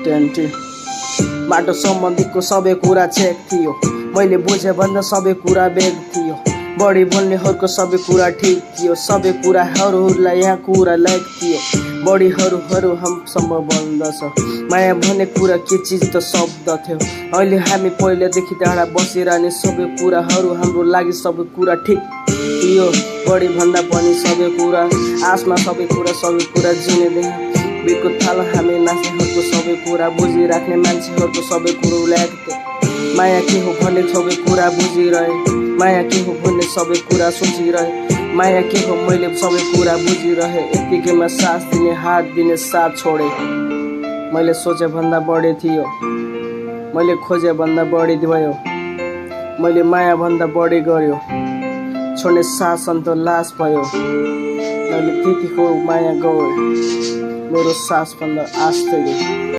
Twenty बाटो सम्बन्धीको सबै कुरा चेक थियो। मैले बुझे भन्दा सबै कुरा बेग थियो। बढी बोल्नेहरूको सबै कुरा ठिक थियो। सबै कुराहरूलाई यहाँ कुरा लायक थियो। बढीहरू हमसँग बन्दछ। माया भन्ने कुरा के चिज त शब्द थियो। अहिले हामी पहिलादेखि टाढा बसिरहने सबै कुराहरू हाम्रो लागि सबै कुरा ठिक थियो। बढी भन्दा पनि सबै कुरा आसमा सबै कुरा जिउने बिर्को थाल हामी नाच्नेहरूको सबै कुरा बुझिराख्ने मान्छेहरूको सबै कुरो ल्याएको थियो। माया के हो भन्ने सबै कुरा बुझिरहे। माया के हो भन्ने सबै कुरा सोचिरहे। माया के हो मैले सबै कुरा बुझिरहे। यतिकैमा साथ दिने हात दिने साथ छोडे। मैले सोचे भन्दा बढी थियो। मैले खोजे भन्दा बढी भयो। मैले माया भन्दा बढी गर्यो। छोड्ने सास अन्त लास भयो। मैले त्यतिको माया गयो। मेरो सास भन्दा आस्ते गयो।